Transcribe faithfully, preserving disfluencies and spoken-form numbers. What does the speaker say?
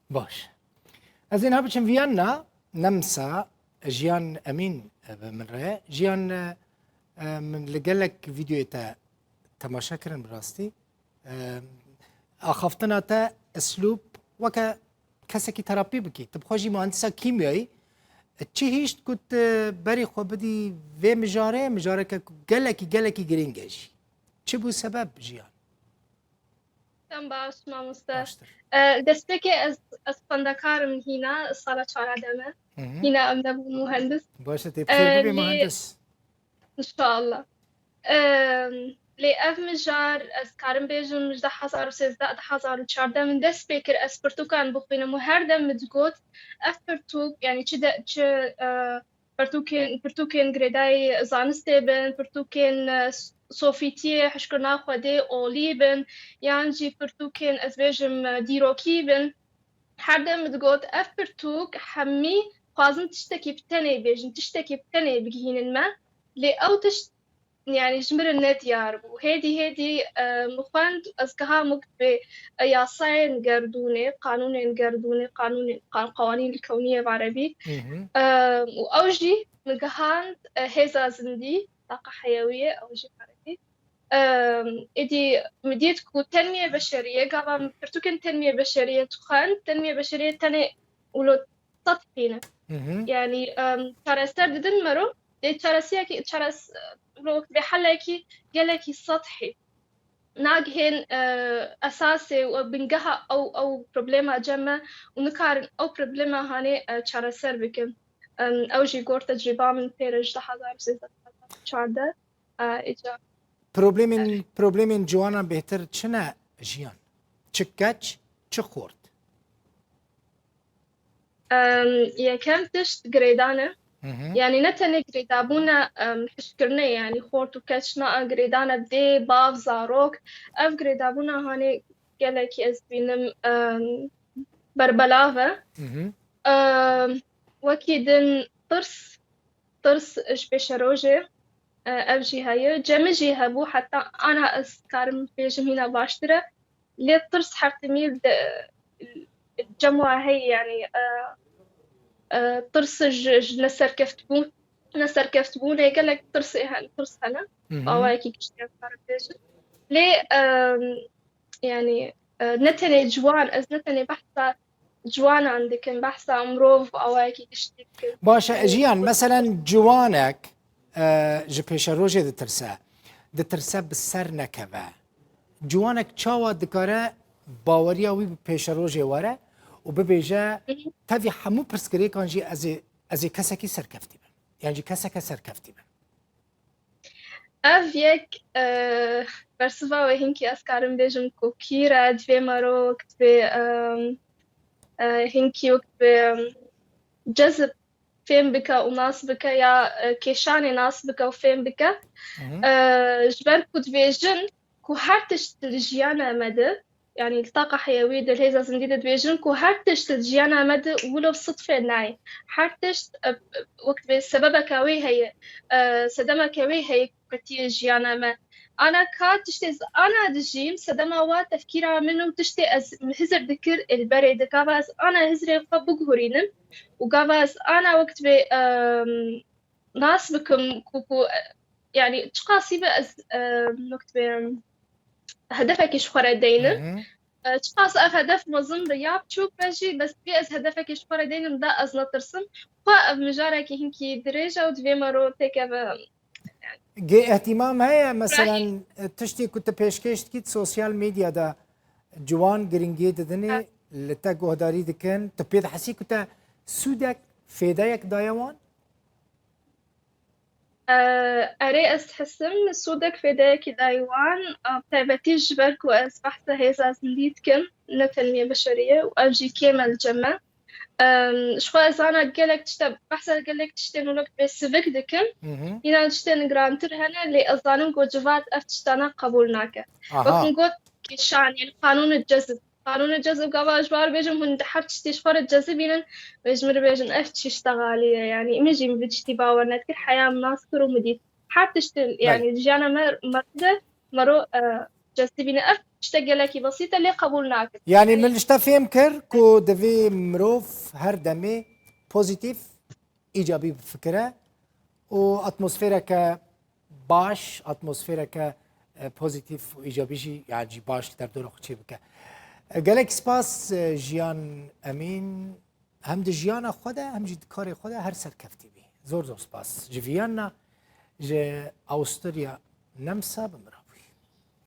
Baş. Ez ê niha biçim Vîyanna, Nemsa, Jiyan Emîn bi min re. Jiyan, e, e, min li gelek vîdeoyê te temaşe kirin bi rastî. E, axaftina te, eslûb, weke kesekî terapî bikî. Tu bi xwe jî muhendisa kîmyayî. Çi hîşt ku tu berî xwe bidî vê mijarê, mijareke ku gelekî, gelekî girîng e jî. Çi bû sebeb, Jiyan? Dem baş, mamoste. Baştir. E, destpêkê ez, ez xwendekar im hîna, sala çaradem e. Hı hı. Hîna em nebûn muhendis. Baş e, tê bi xêr bibî, lê muhendis. İnşallah. E, lê ev mijar, ez karim bêjim, ji du hezar û sêzdeh, du hezar û çardeh min dest pê kir, ez pirtûkan bixwînim û her dem min digot, ev pirtûk, yani çi de, çi, e, pirtûkên, pirtûkên girêdayî zanistê bin, pirtûkên, e, sofîtiyê, hişkirina Xwedê olî bin, yan jî pirtûkên, ez bêjim, e, dîrokî bin. Her dem min digot, ev pirtûk hemî xwazin tiştekî bi tenê bêjin, tiştekî bi tenê bigihînin me. Lê ew tişt, yani, ji min re nediyar bû. Hêdî hêdî, e, min xwend, ez giham wek bi, e, yasayên gerdûnê, qanûnên gerdûnê, qanûnên, qan-, قوانين الكونية bi erebî. Hı hı. E, û ew jî min gihand, e, hêza zindî, taqa heyewiyê, ew jî bi erebî. E, êdî min dît ku tenmiyê beşeriyê, gava min pirtûkên tenmiyê beşeriyê dixwend, tenmiyê beşeriyê tenê wilo sethî ne. Hı hı. Yani, em, çareser didin mero, lê çaresiyekî, çares-, mero wek bê helekî gelekî sethî. Nagihên, e, esasê û bingeha ew, ew problema cem me û nikarin ew problema hanê, e, çareser bikin. Em, ew jî gor tecrîba min pê re ji du hezar û sêzdeh, çardeh, e, îca. Problemên, problemên ciwanan bêhtir çi ne, Jiyan? Çi keç, çi xort? Em, yekem tişt girêdan e. Hı hı. Yani ne tenê girêdabûna, em, hişkirine, yani xort û keç na girêdana dê, bav, zarok. Ev girêdabûna hanê gelekî ez dibînim, em, berbelav e. Hı hı. Em, wekî din tirs, tirs ji pêşerojê, e, ev jî heye. Cem min jî hebû, heta ana ez karim bêjim hîna baştir e. Lê tirs her timî de, cem wa heye, yani, e, e, tirs ji, ji neserkeftbûn, neserkeftbûnê gelek tirsê hen-, tirs hene. Hı hı. Awayekî giştî ez karim bêjim. Lê, e, yani, e, ne tenê ciwan, ez ne tenê behsa ciwanan dikim, behsa mirov awayekî giştî dikim. Baş e, yani, Jiyan, meselen ciwanek, e, ji pêşerojê ditirse, ditirse bi ser nekeve. Ciwanek çawa dikare baweriya wî bi pêşerojê were û bibêje, Hı hı. tevî hemû pirsgirêkan jî ez ê, ez ê kesekî serkeftî bim. Yan jî keseke serkeftî bim. Ev yek, e, bersiva wê hinkî ez karim bêjim ku kî re divê mero wek divê, e, e, hinkî wek divê, em, cezib fêm bike û nas bike ya, e, kêşanê nas bike û fêm bike. Hı hı. E, ji ber ku divêjin ku her tişt li jiyana me de, yani li taqa heyewî de, li hêza zindî de dibêjin ku her tişt li jiyana me de wilo bi sidfê nayê. Her tişt, e, e, wek divê sebebeke wê heye, e, sedemeke wê heye ku ketiye jiyana me. Ana ka tiştê ez ana dijîm, sedema wa tefkîra min û tiştê ez hizir dikir ê li berê de. Gava ez ana hizrê xwe biguhurînim û gava ez ana wek divê, e, nas bikim ku, ku, e, yani çiqasî be ez, e, wek divê hedefekî ji xwe re deynim. Hı hı. E, çiqas ev hedef mezin be ya biçûk be jî, bes divê ez hedefekî ji xwe re deynim da ez netirsim. Xwe ev mijarekî hinkî dirêj e û divê mero têkeve. Gê îhtîmam heye, meselen, e, tiştê ku tu pêşkêş dikî sosyal medyada ciwan giringî didinê, Ha. li te guhdarî dikin, tu pê dihesî ku te sûdek, fêdeyek daye wan? E, erê, ez dihisim sûdek fêdeyekî dayî wan, e, taybetî ji ber ku ez behsa hêza zindî dikim, ne tenmiyê beşerî ye û ev jî kêm e li cem me. Em, ji xwe ez ana gelek tişte, behsa gelek tiştên wilo divê sivik dikim. Hı hı. Înan tiştên girantir hene, lê ez zanim ku civat ev tiştana qebûl nake. Aha. Wek min got, kêşan, yani qanûnê cezb. Qanûnê cezb gava ji wan bêjim, hûn di her tiştî ji xwe re cezibînin, wê ji min re bêjin, ev çi ştegalî ye, yani, min jî min vî tiştî bawer nedikir, heya min nas kir û min dît. Her tiştê, Belê. yani, jiyana me, me de, mero, e, destî bîne. Ev tiştek gelekî besît e, lê qebûl nakin. Yani min ji te fêm kir ku divê mirov her demê pozîtîf, îcabî bifikire û atmosfereke baş, atmosfereke e, pozîtîf û îcabî jî, yani jî baş li derdora xwe çêbike. E, Gelek spas e, Jiyan Emîn, hem di jiyana xwe de hem jî di karê xwe de her serkeftî bî. Zor zor spas. Ji Viyana, ji Awusturya nemsa bimiro.